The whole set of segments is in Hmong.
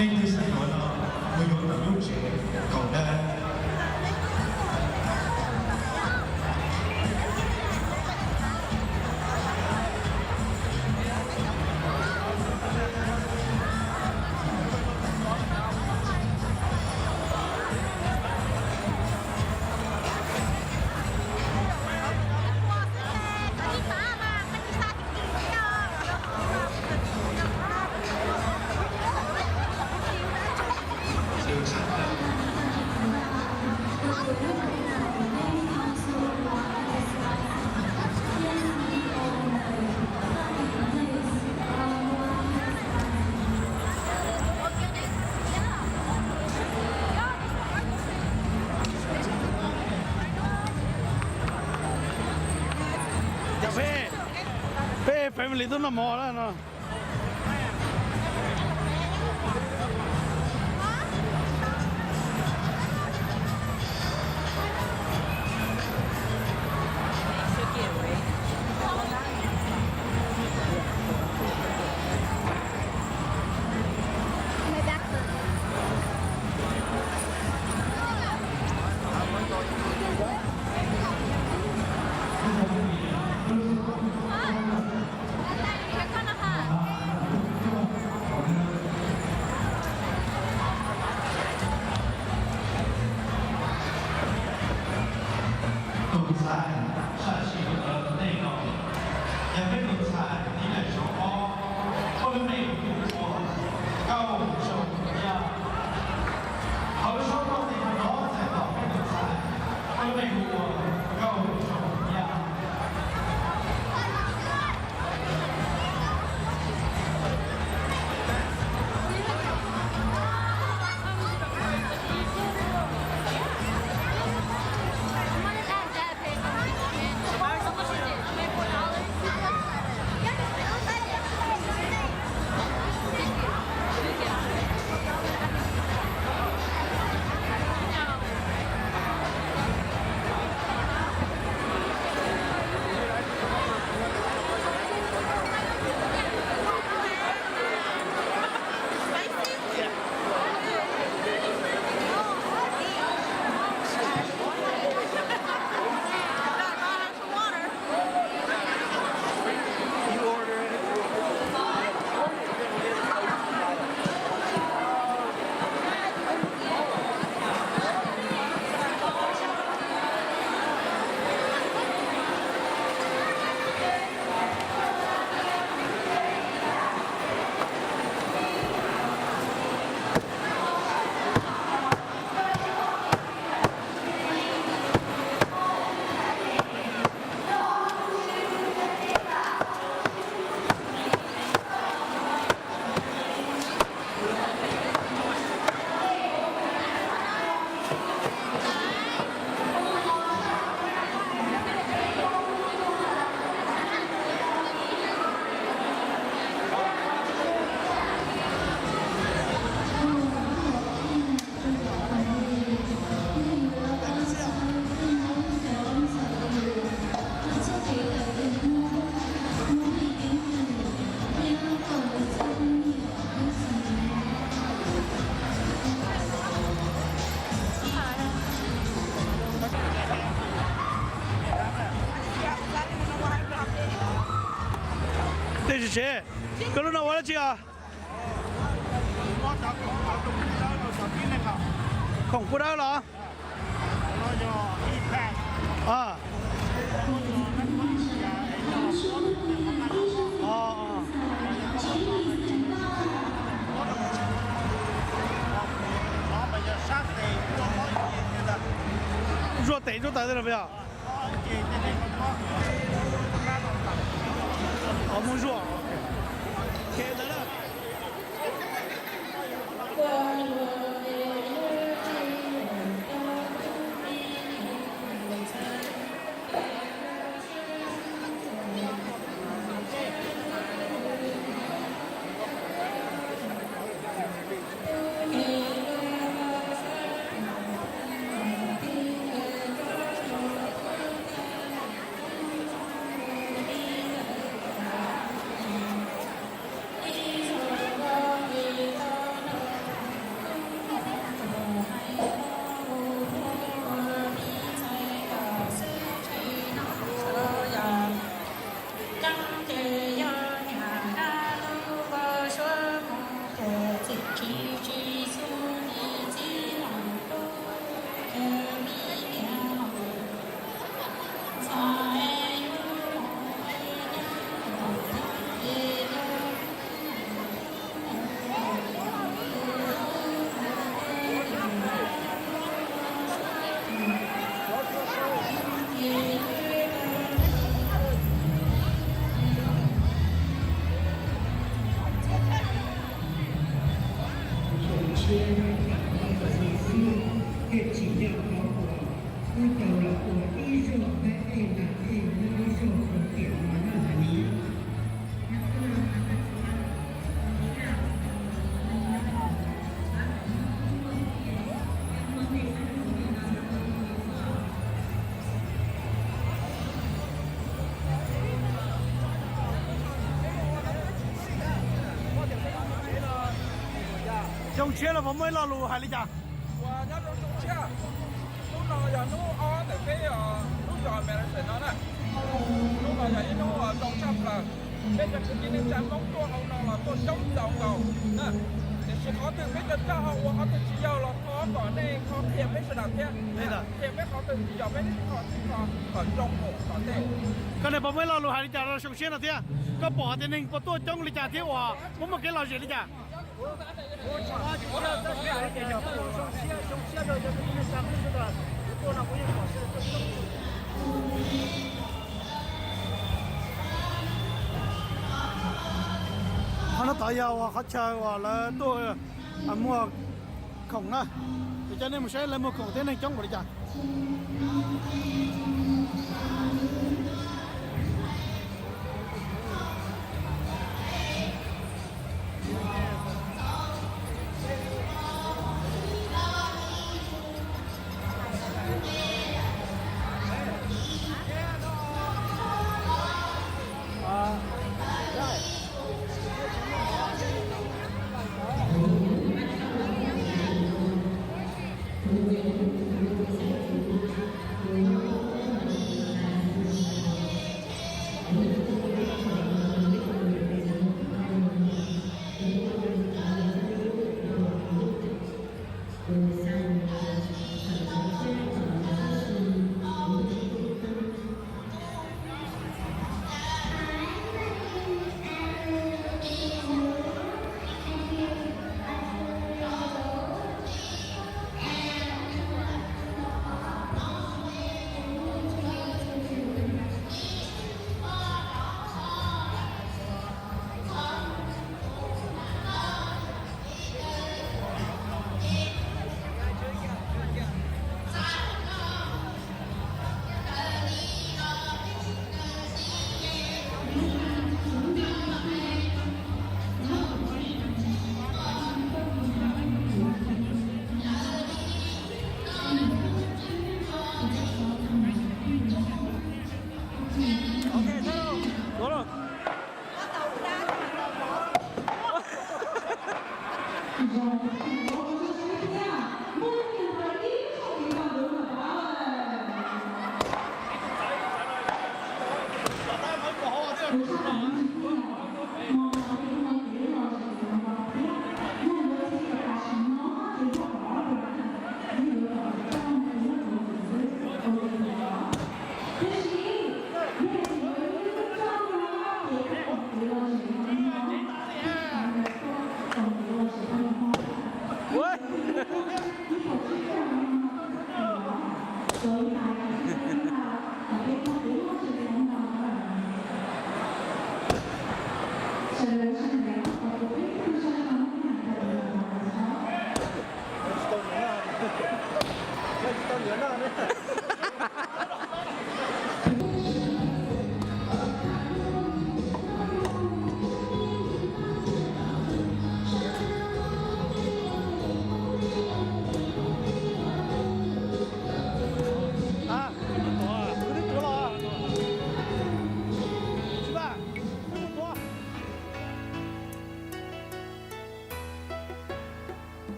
Leej twg xav yuav no, mus yuav tom lub tsev kaum dawb. Cov peb, peb family tuaj noj mov lawm no. Tus ntxhais sam sim rau nej no, yog peb tus ntxhais ib daim zaub ob, koj lub npe hu ua Nkauj Zoo Yaj. Hauv lub zaub koj tes no txhais tau peb tus ntxhais, koj lub npe hu ua Nkauj Zoo Yaj. Tej tsis tsev, koj lub no ua dab tsi os? Khoom pub dawb los? Zuaj tes zuaj taw tej no puas yog? Muaj zuaj. Ces tsis yog qhov uas wb tau los ua ib zaug nab ej nas ej nyob ib zaug rau tiam no na hais li. Xyoo tshiab no puas muaj ib lo lus hais li cas? Ua nyob zoo xyoo tshiab, hnub no yog hnub ob ntawm peb lub zos American no na. Hnub no yog ib hnub zoo tshaj plaws. Peb cov kwv tij neej tsa Hmoob tuaj hauv no los tuaj coob txaus nkaus na. Tiam sis qhov twg peb cov txaj ho ua qhov twg tsis yog los thov kom nej ho qhia peb sawv daws thiab. Qhia peb qhov twg tsis yog peb ho tsis ho kom zoo mus tom ntej. Koj niam puas muaj ib lo lus hais li cas rau xyoo tshiab no thiab? Koj pom tias neeg puas tuaj coob li cas thiab uas puas muaj kev lom zem li cas? Qhov no tod yog uas qhov chaw uas lawv tuaj muag khoom na. Es coj nej mus saib lawv muag khoom thiab neeg coob npaum li cas.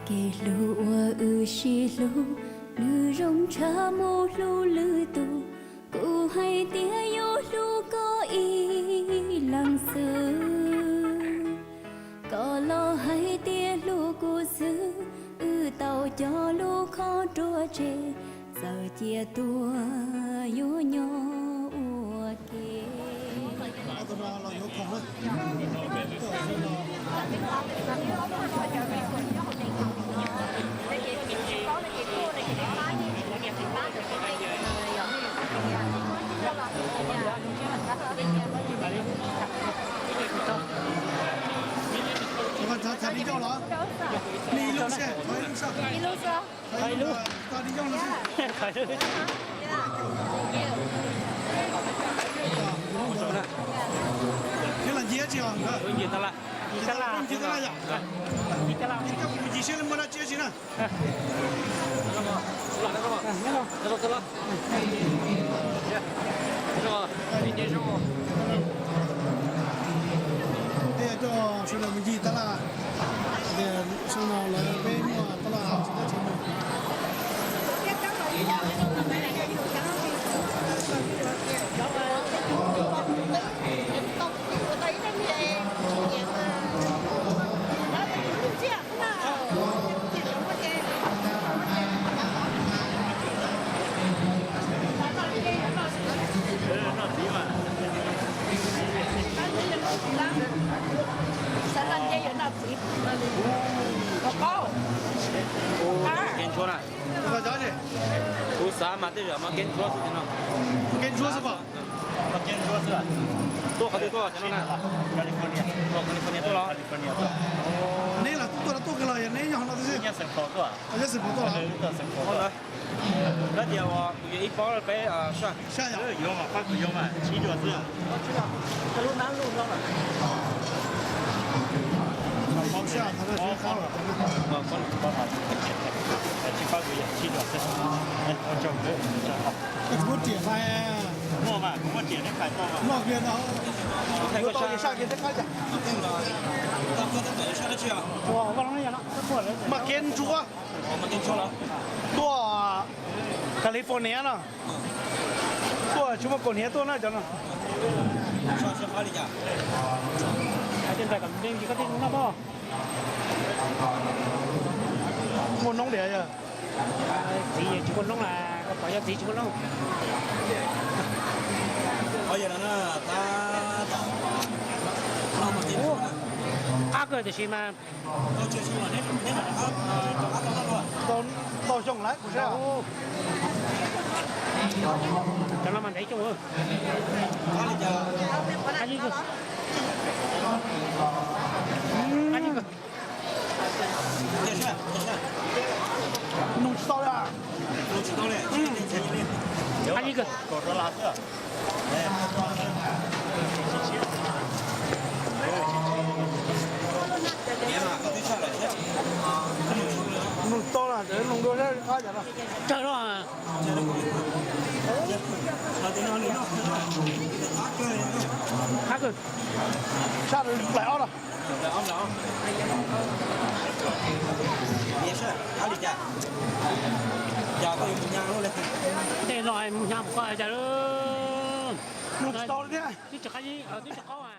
Kev hlub uas wb sib hlub, nws zoo tshaj mus hlub lwm tus. Kuv hais tias yuav hlub koj ib leeg xwb, koj los hais tias hlub kuv xwb. Wb tau cog lub khob ruaj tseg, txawm cia tuag yuav nyob ua ke. Thov đi dâu lov? Li lub sej, thov ib lub sej. Thov ib lub. Thiab los ncig tsi os? Ncig tab laj. Ncig tab laj yom. Ncig seb muaj dab tsi tsi na. Tej coj sawv daws mus ncig tab laj, tias xyoo no lawv peb muaj tab laj tsis dab tsi mus. Kev ntsuab na. Kuv xav mas tej zaum mas kev ntsuab xwb no. Kev ntsuab xwb pom. Tuaj qhov twg tuaj cov no na? California tuaj los? Neb los tuaj los tuaj kiag los yog neb nyob no xwb? Nyob Xeem Pos tuaj. Nyob Xeem Pos tuaj los? Koj tias kuv yuav ib pob peb saj. Saj yom? Yuav mas, pab kuv yuav mas, tsib caug xwb. Saj, tsis pab kuv yuav, tsib caug xwb. Kuv muab riam, muaj mas, kuv muab riam neb pais tau. Noj kiag no, yuav tau saj kiag neb qab cas. Mas kev ntsuab tuaj California no. Tuaj tsis muaj kaus hniav tuaj na cov no. Muaj noob diam yog? Txiv tsis muaj noob, pom yog txiv tsis muaj noob. Qab kawg tiam sis mas tau xyoo lawm kuv saib. Cov no mas ntev xyoo. Nug tsis tau li. Ab ib kawg. Nug tau na, nug dua sab qab cas no. Tsawg no. Qab kawg. Sab plaws ob no. Tej no mus nyab mus koj cas. Nug tsis tau li thiab. Twb tsis qaub.